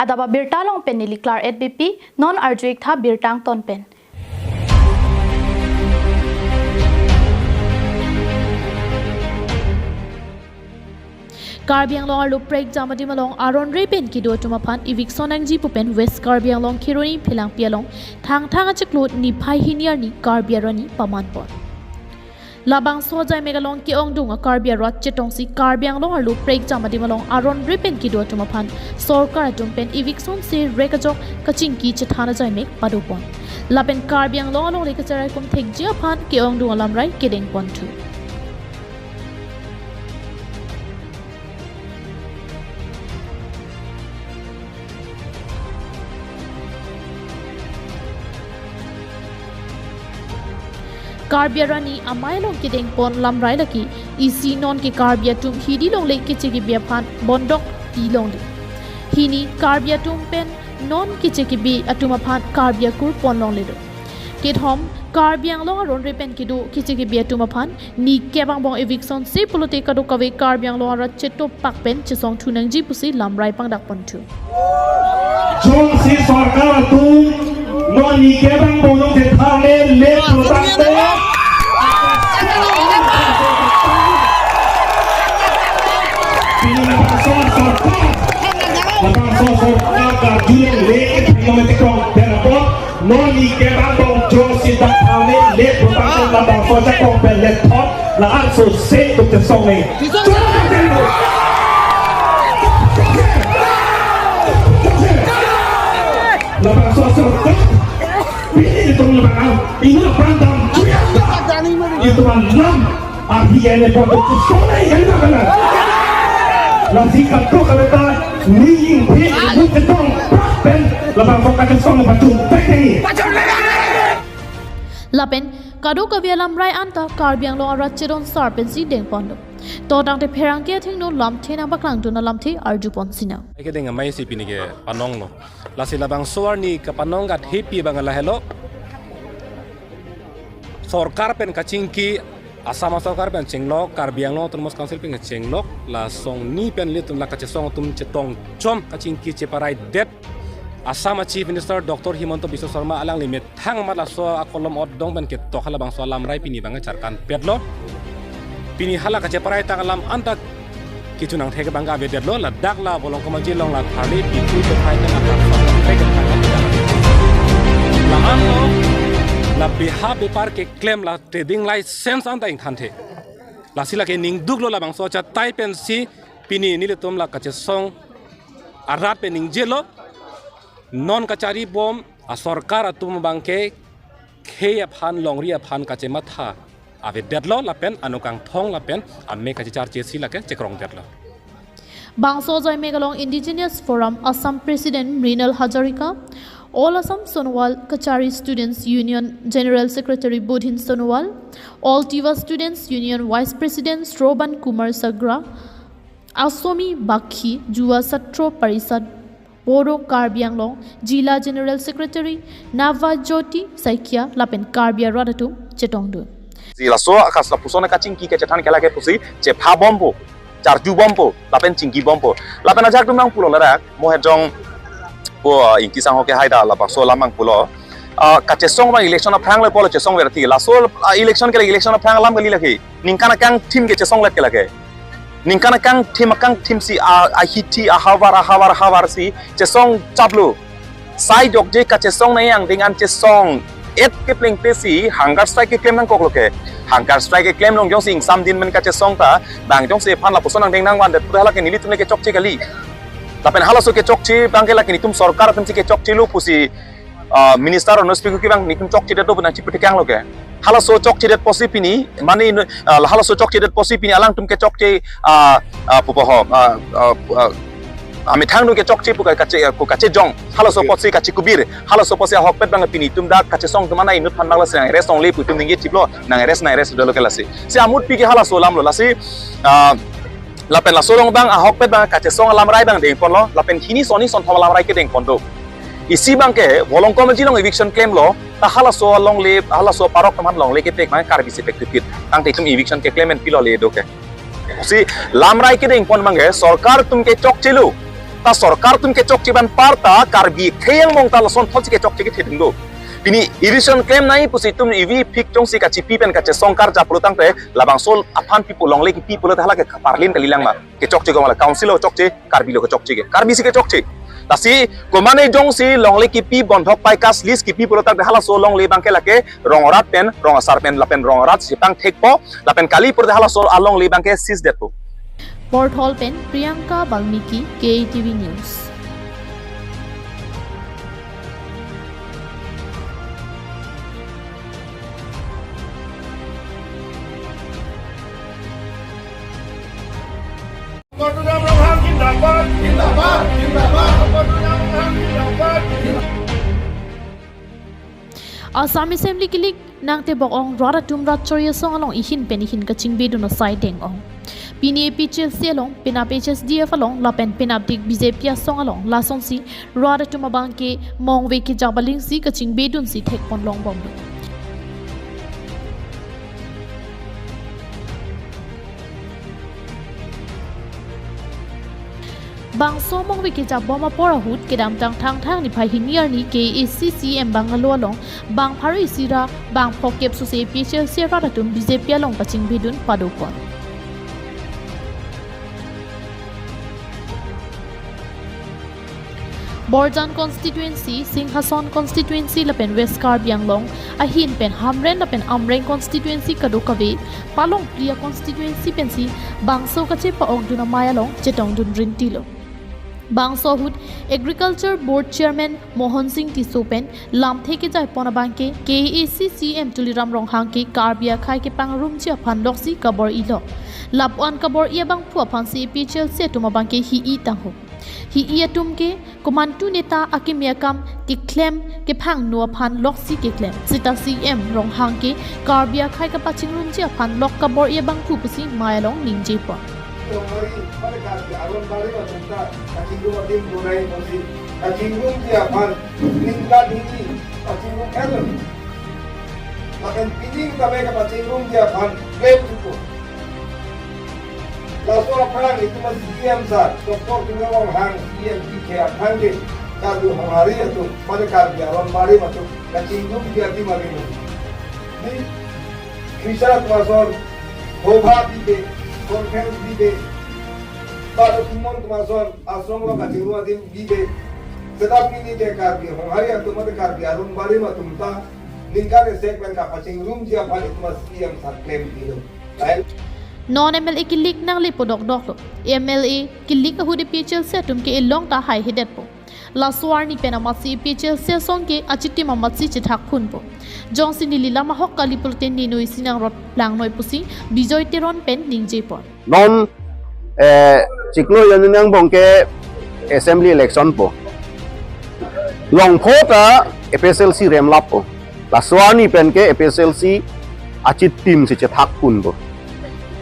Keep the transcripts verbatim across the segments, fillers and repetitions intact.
Daba birta along pen neli Klar et B P, non arju-ik tha birta angton pen. Karbi Anglong arlo prekjam adim along aron re pen kedo atum aphan eviction nangji pu pen West Karbi Anglong Kheroni Phelangpi along Thangthang achiklo niphai hini arni Karbi arani paman pon. Labangso ajaimek along ke-ongdung a-Karbi arat chetongsi Karbi Anglong arlo prekjam adim along aron re pen kedo atum aphan sorkar atum pen eviction se rek ajok kachingki chethan ajaimek pado pon. Lapen Karbi Anglong alongle kacharaikom thekji aphan ke-ongdung alamrai kedeng pon thu. Karbi arani amei along kedeng pon lamrai lake isi non ke Karbi atum hidi longle keche kebi aphan bondok ti longle. Hini Karbi atum pen non keche kebi atum aphan Karbi akur pon longle do. Kethom, Karbi Anglong aron re pen kedo keche kebi atum aphan ni kep angbong eviction se pulote kadokave Karbi Anglong arat cheto pak pen chesong thu nangji pusi lamrai pangdak pon thu. Jongsi sorkar atum non ni kep angbong along chethanle le pulotangte, pini labangso sorkar, labangso sorkar karjuleng le pinometik kong berapot. Non ni kep angbong jongsi dak thame le putang pen labangso jakong pen le thot la-an so se tuk chesong ne. Labangso sorkar pini itum labang inu pandang chuyang itum alam. Ahi ene pon tu sona ene na kana. Lasi katu kata ni ingphi ibu chetong pen labangso kachesong pachun pek ni. Lapen kadokave alamrai anta Karbi Anglong arat chedon sar pensi deng pon do. To tangte pherangke athengno lamthe nangpaklangdun alamthe arju pon sinang. Kedeng amei si pini ke panong lo. Lasi labangso arni kapanong gat hepi abang lahelo. Sorkar pen kachingki, Assam sorkar pen chenglok, Karbi Anglong Autonomous Council pen chenglok, la songni pen ilitum la kachesong atum chetong chom kachingki cheparai det. Assam a Chief Minister Doctor Himanta Biswa Sarma alangli methang amat laso akolom otdong pen ketok halabangso alamrai pini abang charkan petlo. Pini hala kacheparai tang alam anta kechunang thek abang avedetlo, ladak la Volongkom Aji along la tharli pitu pephai tang atak. La-an lo, la beha bepar keklem la trading license anta ingthanthe. Lasi lake ningduk lo labangso achatai pensi pini nelitum la kachesong arat pen ningjelo. Non kachari bom asorkar atum abangke khei aphan longri aphan kachematha avedetlo lapen anokangthong lapen ame kachecharche si lake chekrongdetlo. Bangso ajaimek along Indigenous Forum Assam President Mrinal Hazarika, All Assam Sonowal Kachari Students Union General Secretary Bodhin Sonowal, All Tiwa Students Union Vice President Shroban Kumar Sagra, Asomi Bakhi Yuva Chhatra Parishad, Bodo Karbi Anglong Jila General Secretary Nava Jyoti Saikia lapen Karbi arat atum chetongdun. Si laso akas lapuson kachingki kachethan ke lake pusi chepha bompo, charju bompo, lapen chingki bompo. Lapen ajak dum nangpulo ladak, mo hejong po, ah, Ingti Sangho ke haida labangso alam nangpulo. Ah, kachesong abang election aphrang le polo chesong verti. Laso, ah, election ke lake election aphrang alam kali lake. Ningkan akangthim ke chesonglet ke lake. Ningkan akangthim akangthim si a, ahithi ahavar ahavar ahavar si chesong chaplo. Sai jokje kachesong nai angdeng an chesong et kepleng pe si hunger strike keklem nangkoklo ke. Hunger strike keklem long jongsi ingsamdin men kachesong ta bang jongsi aphan lapuson angdeng nangvandet pu hala ke nelitum le kechokche kali. Lapen halaso kechokche abangke lake nelitum sorkar atum si kechokchelo pusi ah, Minister Ronald Speaker kevang nelitum chokchedet do pu nangchiputhekanglo ke. Halaso chokchedet pusi pini, mane, ah, halaso chokchedet pusi pini alangtum kechokche, ah, ah, pupo ho, ah, ah, ah, amethang do kechokche pu ka-, kache, ah, ku kachejong. Halaso pusi kachekubir. Halaso pusi ahokpet abang pini itum dak kachesong atum ana inut aphan abang lasi nang-arrest longle pu itum ningje chiplo, nang-arrest, nang-arrest dolo ke lasi. Si amut pi ke halaso alam lo lasi, ah, lapen laso along abang ahokpet abang kachesong alamrai abang dengponlo, lapen hini soni sonthom alamrai kedengpon do. Isi abangke Volongkom Aji along eviction klemlo, ta halaso alongle, halaso parok atum aphan longle kepek abang Karbi si pek tipit. Tangte itum eviction keklem en pilo le do ke. Si lamrai kedengpon abangke sorkar atum kechokchelo. Ta sorkar atum kechokche abang apar ta Karbi akhei angbong ta lason thotsi kechokche kethedung do. Pini election klem nangji pusi itum ivi phik jongsi kachipi pen kachesong karja pulo tangte labangso aphan pipo, longle kipi pulote hala ke kaparlin kalilang ma. Kechokche komat, council lo chokche, Karbi lo kechokche ke. Karbi si kechokche. Lasi komane jongsi longle kipi, bondhok pai, cash lease kipi pulo tangte halaso alongle abangke lake rong arat pen, rong asar pen, lapen rong arat si pangthekpo, lapen kali pulote halaso alongle abangke seize detpo. Porthol pen Priyanka Balmiki, K A T V News. Gordon Ronghang zindabad. Zindabad, zindabad. Gordon Ronghang zindabad. Assam Assembly kilik nangtebok ong rat atum rat chori asong along ihin pen ihin kachingbedun asai deng ong. Pini A P H L C along, penap H S D F along, lapen penapdik B J P asong along, lasonsi rat atum abangke mongve kejap alingsi kachingbedunsi thekpon longbomlo. Bangso mongve kejapbom apor ahut kedamtang Thangthang niphai hini arni K A A C C M Bungalow along bang pharo isi ra bang phokep sose A P H L C rat atum B J P along kachingbedun padopon. Borjan constituency, Singhason constituency lapen West Karbi Anglong ahin pen Hamren lapen Amreng constituency kadokave palongpli a-constituency pensi bangso kachepa-okdun amei along chetongdun rintilo. Bangso ahut Agriculture Board Chairman Mohan Singh Tisso pen lamthe kejaipon abangke K A A C C M Tuliram Ronghang ke Karbi akhei kepangrumji aphan loksi kabor-ilo. Lapu-an kabor-i abangphu aphansi A P H L C atum abangke hi-i tangho. Hi-i atum ke komantu neta akeme akam keklem kephangno aphan loksi keklem. Seta C M Ronghang ke Karbi akhei kapachingrumji aphan lok kabor-i abangphu pusi mei along ningjepon. Tonghari, pada Karbi aron barim atum ta kachingrum adim bonai pusi kachingrumji aphan ningkan hini kachingrum elo. Lapen pining tame kapachingrumji aphan klem thupo. Laso aphrang itum a-C E M sir, Doctor Tuliram Ronghang, C E M P K aphrang ke Karbi Honghari atum, mane Karbi aron barim atum kachingrumji adim adim. Di Krisha atum ason, Bhobha bibe, Conference bibe, Bado Timon atum ason, asong lo kachingrum adim bibe. Seta pini ke Karbi Honghari atum mate Karbi aron barim atum ta ningkan isi pen kapachingrumji aphan itum a-C E M sir klemdunlo. Lain. Non M L A kilik nangle podokdoklo. M L A kilik ahut A P H L C atum ke elong ta haihedetpo. Laso arni pen amatsi A P H L C asong ke achitim amatsi chethakphunpo. Jongsi neli lam ahok kali pulote ne noi si nangrot langnoi pusi Bijoy Teron pen ningjepon. Non, eh, chiklo jon angbong ke assembly election po. Longpho ta A P H L C remlappo. Laso arni pen ke A P H L C achitim si chethakphunpo.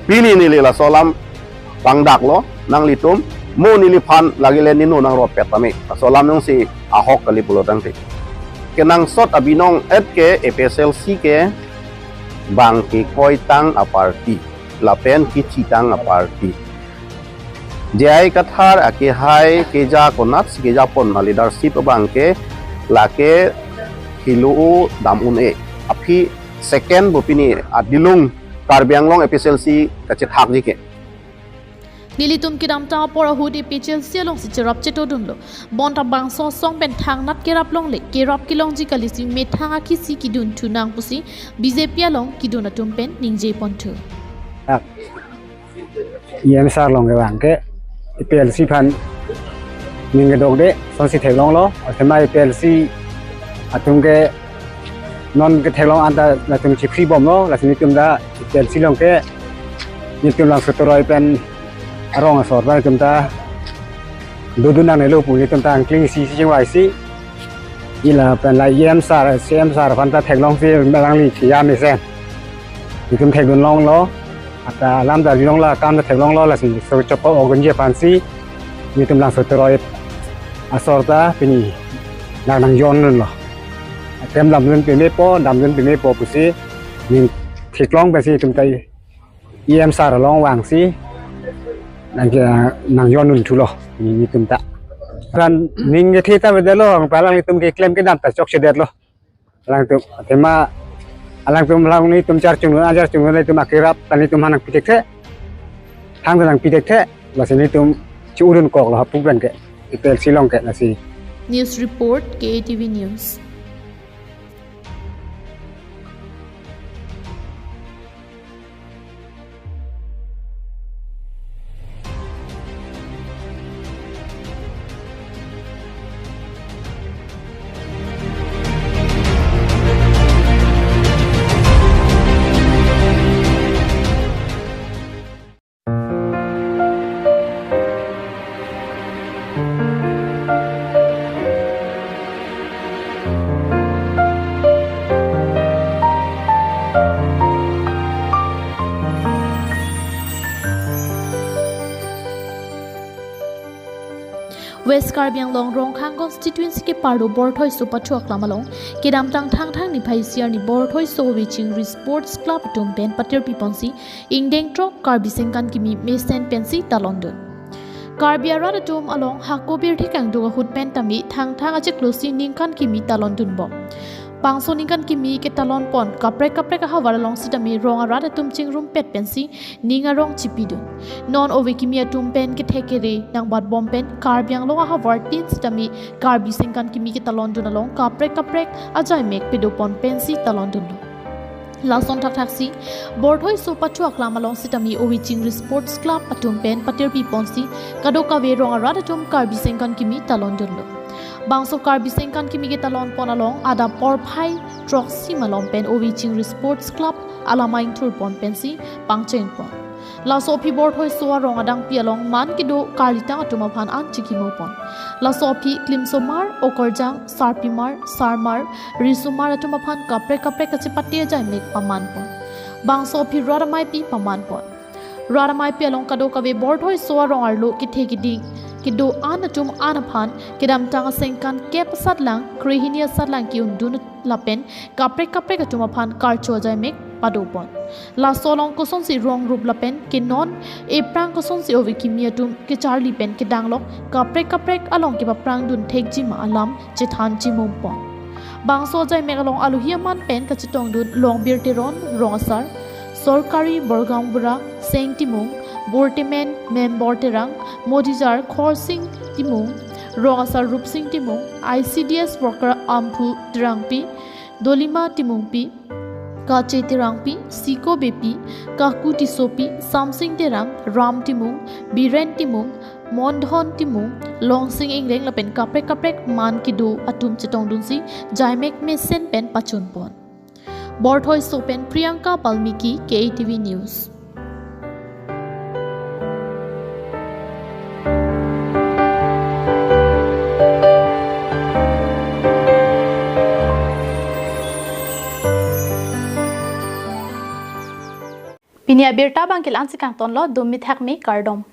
Pini neli laso alam pangdaklo, nanglitum, mo neliphan lagile ne no nangrotpet tame. Laso alam jongsi ahok kali pulo tangte. Kenangsot abinong et ke A P H L C ke bang kekoitang a-party lapen kechitang a-party. J I Kathar akehai keja konatsi kejapon a-leadership abangke lake hilo dam un-e. Aphi second bo pini adilung Karbi Anglong A P H L C kachethakji ke. Nelitum kedamtang apor ahut A P H L C alongsi cherap chetodunlo. Bonta bangso asong pen thangnat kerap longle, kerap kelongji kalisi methang akhisi kedunthu nang pusi B J P along kedun atum pen ningjeponthu. E M sir along kevang ke A P H L C aphan ning kedokde, sonsi theklonglo, athema A P H L C atum ke non ketheklong anta latum chipri bomlo, lasi netum ta A P H L C along ke netum Langso Teroi pen arong asor ta netum ta dodun nangnelo pu netum ta angkling isi isi chingvaisi. Ila pen la E M sir, C M sir aphan ta theklongsi melangli chiya mesen. Netum thekdunlonglo, ata alam ta rilonglo, akam ta theklonglo, lasi so chopo ogunji aphansi netum Langso Teroi asor ta pini nang nangjonlo. Atem damdun pemepo, damdun pemepo pusi ning theklong pensi netum ta E M sir along vangsi nang, nangjondunthulo, ne, netum ta. Aphrang ning kethe ta avedetlo, aphrang alanglitum keklem kedam ta chokchedetlo. Alangtum, athema, alangtum, alanglitum charchung, ajar chung, alanglitum akerap, alanglitum aphan nangpi thekthe. Thang nangpi thekthe, lasi nelitum chu-urunkoklo hapu pen ke, Ipel Shillong ke lasi. News report, K A T V News. West Karbi Anglong Rongkhang constituency keparlo Borthoiso Pathu Aklam along kedamtang Thangthang niphai isi arni Borthoiso Ove Chingri Sports Club atum pen patirpi ponsi ingdeng throk Karbi sengkan kimi mesen pensi talondun. Karbi arat atum along hako birthe kangduk ahut pen tame Thangthang achiklo isi ningkan kimi talondunbom. Bangso ningkan kimi ketalon pon kaprek kaprek ahavar along sitame rong arat atum chingrumpet pensi ning arong chipidun. Non ove kimi atum pen kethek kere nangbatbom pen Karbi Anglong ahavar tin sitame Karbi sengkan kimi ketalondun along kaprek kaprek ajaimek padopon pensi talondunlo. Lason thakthaksi Borthoiso Pathu Aklam along sitame Ove Chingri Sports Club atum pen patirpi ponsi kadokave rong arat atum Karbi sengkan kimi talondunlo. Bangso Karbi sengkan kimi ketalon pon along adap porphai throksi malom pen Ove Chingri Sports Club alam aingthur pon pensi pangcheng pon. Laso aphi Borthoiso arong adangpi along man kedo karlitang atum aphan an chikimo pon. Laso aphi klimsomar, okorjang, sarpimar, sarmar, risomar atum aphan kaprek kaprek kachepate ajaimek paman pon. Bangso aphi rat ameipi paman pon. Rat ameipi along kadokave Borthoiso arong arlo kethe keding kedo an atum an aphan kedamtang asengkan kep asatlang, krehini asatlang ke-undun lapen kaprek kaprek atum aphan karcho ajaimek padopon. Laso along kosonsi rong rup lapen ke non ephrang kosonsi ove kimi atum kecharli pen kedanglok kaprek kaprek along kepaphrangdun thekjima alam chethan chimum pon. Bangso ajaimek along alohi aman pen kachetongdun Longbir Teron, rong asar, Sorkari Borgaonbura, Seng Timung, Board Chairman Membor Terang, Modijar Khorsing Timung, rong asar Rupsing Timung, I C D S worker Amphu Terangpi, Dolima Timungpi, Kache Terangpi, Siko Beypi, Kaku Tissopi, Samsing Terang, Ram Timung, Biren Timung, Mondhon Timung, Longsing Engleng lapen kaprek kaprek man kedo atum chetongdunsi jaimek mesen pen pachun pon. Borthoiso pen Priyanka Balmiki, K A T V News. Pini abirta abang ke la-ansi kangtonlo, dumi thakmi, kardom.